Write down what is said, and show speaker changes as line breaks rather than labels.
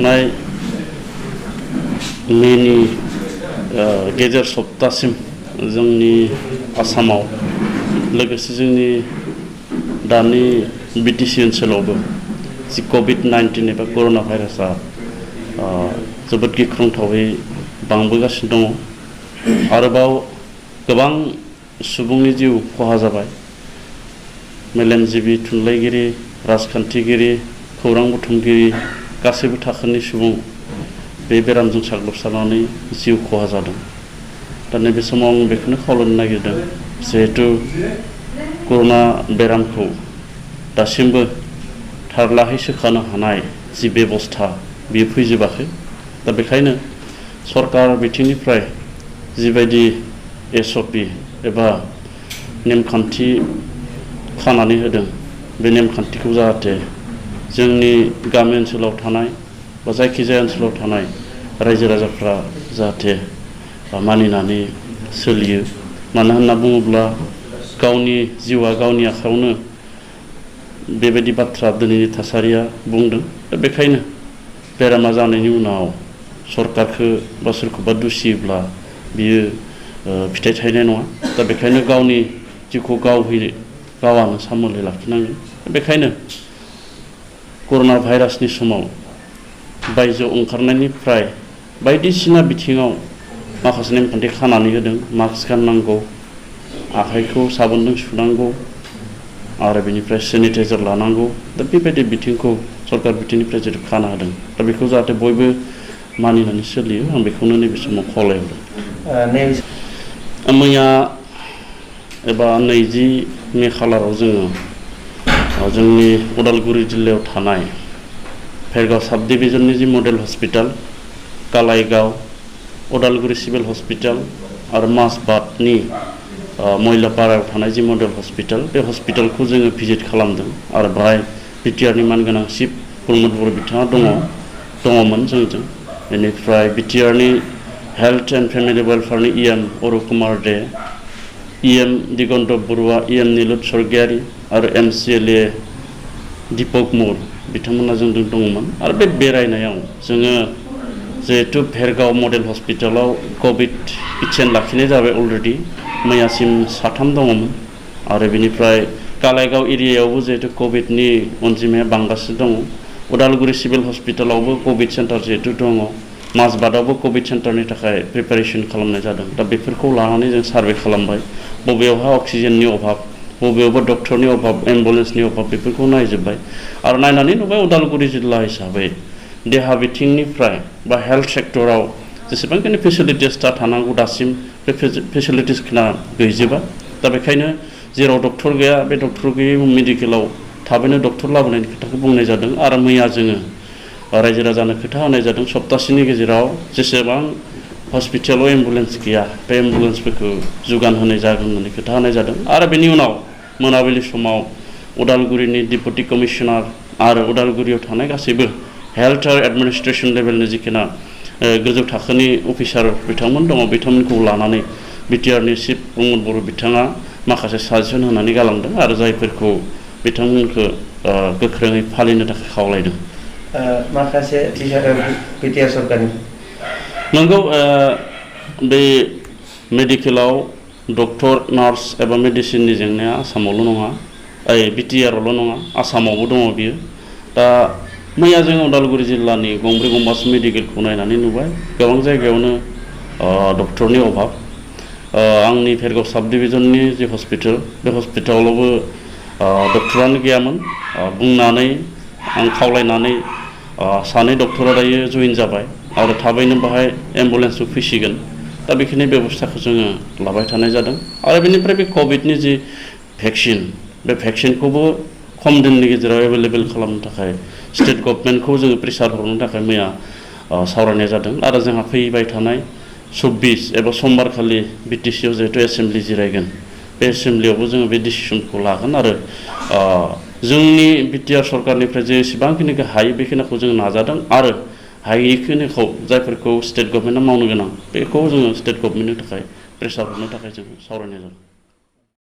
थांनाय मेनि गेजेर सप्तासिम जोंनि आसामाव लोगोसे जोंनि दानि बिटिसि ओनसोलावबो जि COVID-19 एबा कर'ना भाइरासआ जोबोद गिख्रंथावै बांबोगासिनो दङ। आरोबाव गोबां सुबुंनि जिउ खहा जाबाय। मेलेमजिबि थुनलाइगिरि, राजखान्थिगिरि, खौरां बुथुमगिरि गासैबो थाखोनि सुबुं बे बेरामजों साग्लोबसारनानै जिउ खहा जादों। दा नैबे समाव आं बेखौनो खावलायनो नागिरदों, जिहेतु कर'ना बेरामखौ दासिमबो थारलाहै सोखानो हानाय जि बेबस्था बेयो फैजोबाखै। दा बेखायनो सरकार बिथिंनिफ्राय जिबायदि SOP एबा नेमखान्थि खानानै होदों, बे नेमखान्थिखौ जाहाथे जोंनि गामि ओनसोलाव थानाय बा जायखिजाया ओनसोलाव थानाय रायजो राजाफ्रा जाहाथे मानिनानै सोलियो। मानो होनना बुङोब्ला गावनि जिउआ गावनि आखायावनो बेबायदि बाथ्रा दिनैनि थासारिया बुंदों। दा बेखायनो बेरामा जानायनि उनाव सरकारखौ बा सोरखौबा दुसियोब्ला बियो फिथाइ थायनाय नङा। दा बेखायनो गावनि जिउखौ गावानो सामोलै लाखिनांगोन। बेखायनो कर'ना भाइरासनि समाव बायजोआव ओंखारनायनिफ्राय बायदिसिना बिथिङाव माखासे नेमखान्थि खानानै होदों। मास्क गाननांगौ, आखाइखौ साबोनजों सुनांगौ आरो बेनिफ्राय सेनिटाइजार लानांगौ। दा बेबायदि बिथिंखौ सरकार बिथिंनिफ्राय जेरै खाना होदों, दा बेखौ जाहाथे बयबो मानिनानै सोलियो, आं बेखौनो नैबे समाव खावलायहरदों। मैया एबा 20 मे खालाराव जोंनि उदालगुरि जिल्लायाव थानाय भेरगाव साब डिभिजननि जि model hospital, Kalaigaon, Udalguri civil hospital आरो माजबाटनि मयलापारायाव थानाय जि मडेल हस्पिटाल, बे हस्पिटालखौ जोङो भिजिट खालामदों आरो बेहाय बिटिआरनि मानगोनां चिफ प्रमद बर' बिथाङा दङमोन जोंजों। बेनिफ्राय बिटिआरनि हेल्थ एन्ड फेमिलि वेलफेयारनि EM Arup Kumar Dey, EM Diganta Baruah, EM Nilut Swargiary आरो MCLA दीपक मुर बिथांमोना जोंजों दङमोन। आरो बे बेरायनायाव जोङो जिहेतु भेरगाव मडेल हस्पिटालाव COVID पेसेन्ट लाखिनाय जाबाय अलरेडि, मैयासिम 3 दङमोन। आरो बेनिफ्राय कालाइगाव एरियायावबो जिहेतु COVIDनि अनजिमाया बांगासिनो दङ। उदालगुरि सिभिल हस्पिटालावबो COVID सेन्टार जिहेतु दङ। माजबाटआवबो COVID सेन्टारनि थाखाय प्रिपेरेसन खालामनाय जादों। दा बेफोरखौ लानानै जों सार्भे खालामबाय, बबेयावहा अक्सिजेननि अभाब, बबेयावबा डक्टरनि अभाब, एम्बुलेन्सनि अभाब, बेफोरखौ नायजोब्बाय आरो नायनानै नुबाय उदालगुरि जिल्ला हिसाबै देहा बिथिंनिफ्राय बा हेल्थ सेक्टराव जेसेबांखिनि फेसिलिटिस थानांगौ दासिम बे फेसिलिटिसखौ गैजोबा। दा बेखायनो जेराव डक्टर गैया बे डक्टर गैयै मेडिकेलाव थाबैनो डक्टर लाबोनायनि खोथाखौ बुंनाय जादों। आरो मैया जोङो रायजो राजानो खोथा होनाय जादों, सप्तासेनि गेजेराव जेसेबां हस्पिटालाव एम्बुलेन्स गैया बे एम्बुलेन्सफोरखौ जुगान होनाय जागोन होननानै खोथा होनाय जादों। आरो बेनि उनाव मोनाबिलि समाव उदालगुरिनि डिपुटि कमिशनार आरो उदालगुरियाव थानाय गासैबो हेल्थ आरो एडमिनिस्ट्रेसन लेभेलनि जिखिना गोजौ थाखोनि अफिसार बिथांमोन दङ, बिथांमोनखौ लानानै बिटिआरनि चिफ प्रमद बर' बिथाङा माखासे साजेसन होनानै गालांदों आरो जायफोरखौ बिथांमोनखौ गोख्रोङै फालिनो थाखाय खावलायदों।
माखासे बिटिआर सरकारनि
नंगौ, बे मेडिकेलाव डक्टर, नार्स एबा मेडिसिननि जेंनाया आसामावल' नङा, बिटिआरआवल' नङा, आसामावबो दङ बियो। दा मैया जों उदालगुरि जिल्लानि गंब्रै गंबासो मेडिकेलखौ नायनानै नुबाय, गोबां जायगायावनो डक्टरनि अभाब। आंनि भेरगाव साब डिभिजननि जि हस्पिटाल, बे हस्पिटालावबो डक्टरानो गैयामोन। बुंनानै आं खावलायनानै 2 डक्टरा दायो जइन जाबाय आरो थाबैनो बाहाय एम्बुलेन्सबो फैसिगोन। दा बेखिनि बेबस्थाखौ जोङो लाबाय थानाय जादों। आरो बेनिफ्राय बे COVIDनि जि भेक्सिन, बे भेक्सिनखौबो खम दिननि गेजेराव एभेलेबेल खालामनो थाखाय स्टेट गभर्नमेन्टखौ जोङो प्रेसार हरनो थाखाय मैया सावरायनाय जादों। आरो जोंहा फैबाय थानाय 24 एबा समबारखालि बिटिसिआव जिहेतु एसेम्बलि जिरायगोन, बे एसेम्बलियावबो जोङो बे डिसिसनखौ लागोन आरो जोंनि बिटिआर सरकारनिफ्राय जेसेबांखिनि हायो बेखिनिखौ जों नाजादों आरो हायैखिनिखौ जायफोरखौ स्टेट गभर्नमेन्टआ मावनो गोनां बेखौ जोङो स्टेट गभर्नमेन्टनि थाखाय प्रेसार हरनो थाखाय जों सावरायनाय जादों।